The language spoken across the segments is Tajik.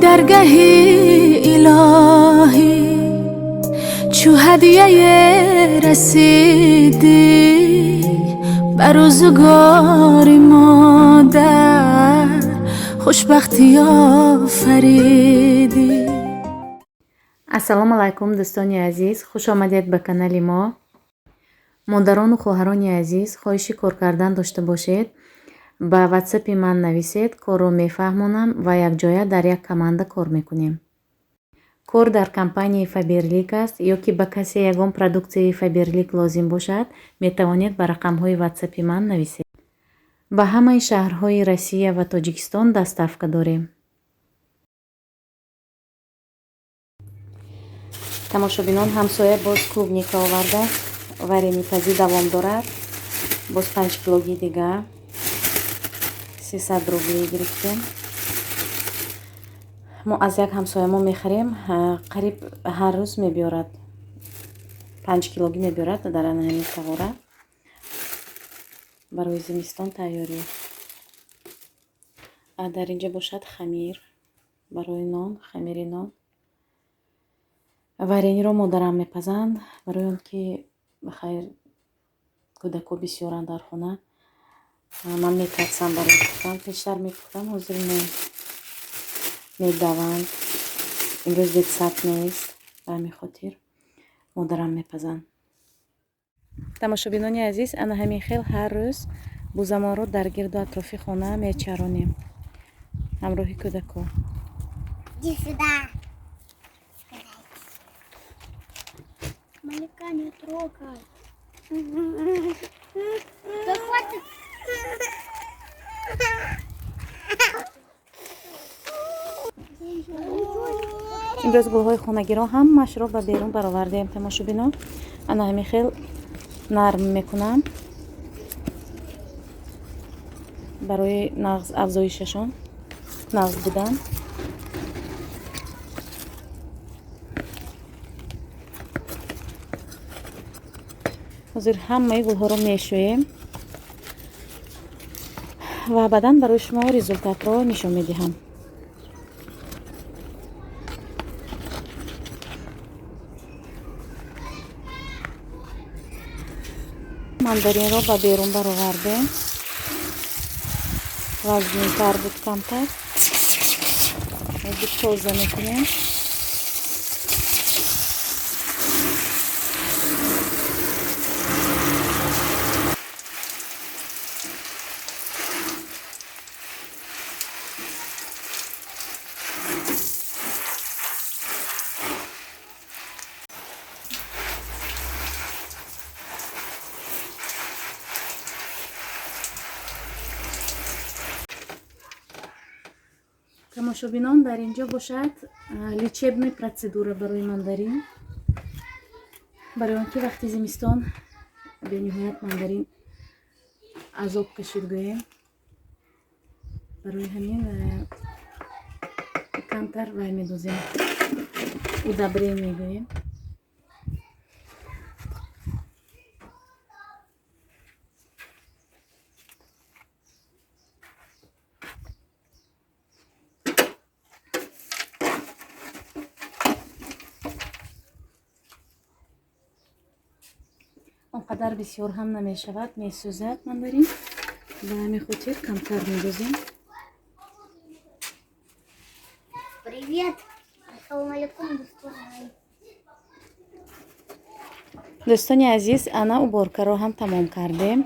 Даргаҳи илоҳӣ чу ҳадияе расидӣ, ба рӯзгори модар хушбахтӣ офаридӣ. Ассалому алайкум, дӯстони азиз, хуш омадед ба канали мо. Модарону хоҳарони азиз, хоҳиши кор кардан дошта бошед, ба ватсапи ман нависед, корро мефаҳмонам ва якҷоя дар як команда кор мекунем. Кор дар компанияи Фаберлик аст ё ки ба касе ягон продуксияи Фаберлик лозим бошад, метавонед ба рақамҳои ватсапи ман нависед. Ба ҳамаи шаҳрҳои Россия ва Тоҷикистон доставка дорем. Тамошобинон, ҳамсоя боз клубника овардааст, варенипазӣ давом дорад. Боз 5 килоги дига 300 рубли гирифтем. Мо аз як ҳамсоя мо мехарем, қариб ҳар рӯз мебиёрад, 5 килоги мебиёрад дар ана ҳамин тавора барои зимистон тайёрӣ. Дар инҷа бошад хамир барои нон, хамири нон. Варениро модарам мепазанд, барои он ки хайр кӯдако бисёранд дар хона. Ман метарсам барои пухтан, пештар мепухтам, ҳозир медаванд. Имрӯз детсад нест, ба ҳамин хотир модарам мепазанд. Тамошобинони азиз, ана ҳамин хел ҳар рӯз бузамонро дар гирду атрофи хона мечаронем ҳамроҳи кӯдако. Иди сюда. Малика, не трогай. Да хватит. Имрӯз гулҳои хонагиро ҳамаашро ба берун баровардем, тамошобинон. Ана ҳамин хел нарм мекунам барои нағз афзоишашон, нағз будан. Ҳозир ҳамаи гулҳоро мешӯем ва баъдан барои шумо результатро нишон медиҳам. Мандаринро ба берун баровардем, вазнинтар буд камтар, ҳозир тоза мекунем. Тамошобинон, дар инҷо бошад лечебный процедура барои мандарин, барои он ки вақти зимистон бениҳоят мандарин азоб кашид гӯем, барои ҳамин камтар вай медозем, удобрение гӯем. Он қадар бисёр ҳам намешавад, месӯзад мандарин, ба ҳамин хотир камтар медозем. Привет! Ассалому алайкум, дӯстони. Дӯстони азиз, ана уборкаро ҳам тамом кардем.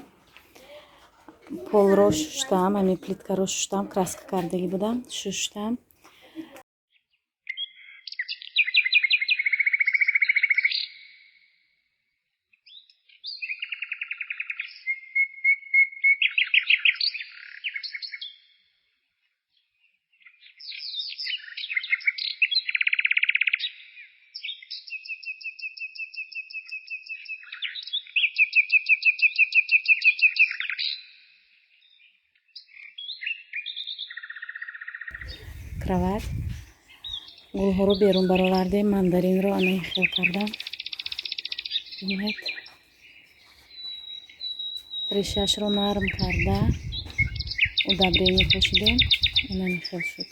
Полро шуштам, ҳамин плиткаро шуштам, краска кардагӣ будам, шуштам. Кровать гулҳоро берун баровардем, мандаринро ана ин хел кардам. Бинед, решаашро нарм карда удобрение пошидем, ана ин хел шуд.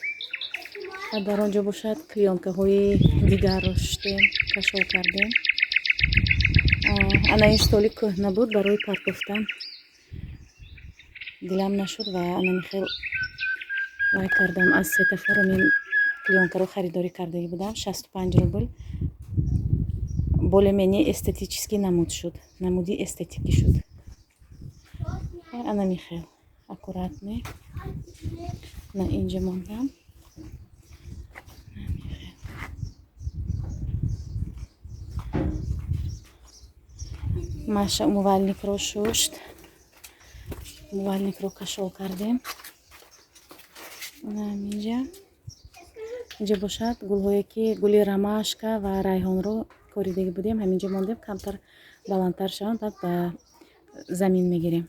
Ва дар он ҷо бошад клеёнкаҳои дигарро шуштем, кашол кардем. Ана ин столи кӯҳна буд, барои партофтан дилам нашуд ва анами хел вай кардам. Аз светофорам ин клеёнкаро харидорӣ кардагӣ будам, 65 рубл. Более-менее эстетически намуд шуд, намуди эстетикӣ шуд. Анами хел аккуратный. На инҷа мондам. Маша умывальникро шушт, умывальникро кашол кардем. Инҷа инҷа бошад гулҳое, ки гули ромашка ва райҳонро коридагӣ будем, ҳаминҷо мондем, камтар баландтар шаванд, баъд ба замин мегирем.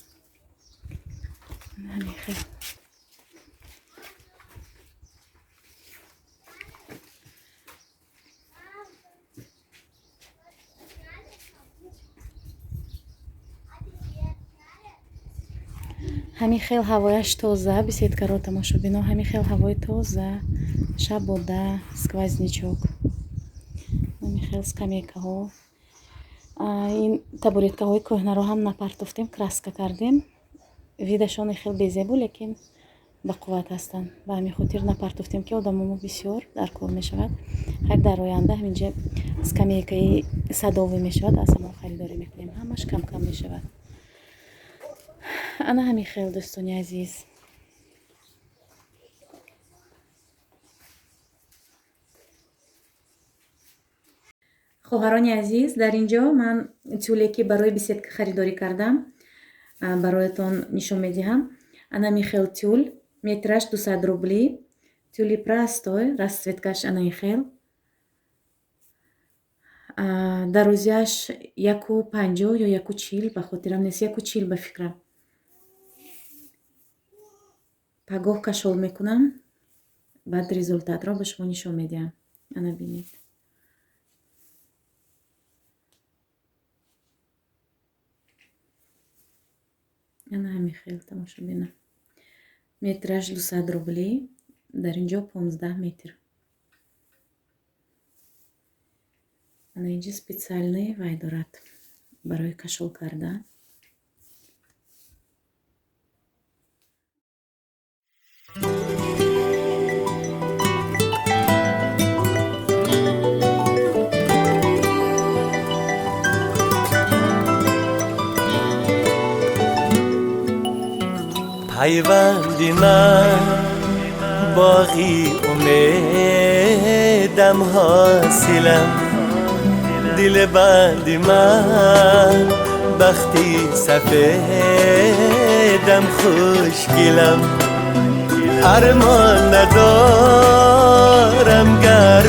Ҳамин хел ҳавояш тоза, беседкаро тамошобино, ҳамин хел ҳавои тоза, шабода, сквознячок, ҳамин хел скамейкаҳо. Ин табуреткаҳои кӯҳнаро ҳам напартофтем, краска кардем. Видашон хел безебу, лекин бақувват ҳастанд. Ба ҳамин хотир напартофтем, ки одамомо бисёр дар кор мешавад. Хайр, дар оянда ҳаминҷа скамейкаи садовӣ мешавад, аз ҳамон харидорӣ мекунем, ҳамаш кам-кам мешавад. Ана ҳамин хел, дӯстони азиз. Хоҳарони азиз, дар ин ҷо ман тюле, ки барои беседка харидорӣ кардам, бароятон нишон медиҳам. Ана ҳамин хел тюл, метраш 200 рубли. Тюли простой, расцветкаш ана ин хел. Дарозиаш 1,50 ё 1,40, ба хотирам нест, 1,40 ба фикрам. Пагоҳ кашол мекунам, баъд результатро ба шумо нишон медиҳам. Ана бинед. Ана ҳамин хел, тамошобина. Метраш 200 рубли, дар ин ҷо 15 метр. Ана инҷа специальный вай дорад барои кашол кардан. Пайванди ман боғи умедам ҳосилам, дили банди ман бахти сафедам хушгилам. Армон надорам гар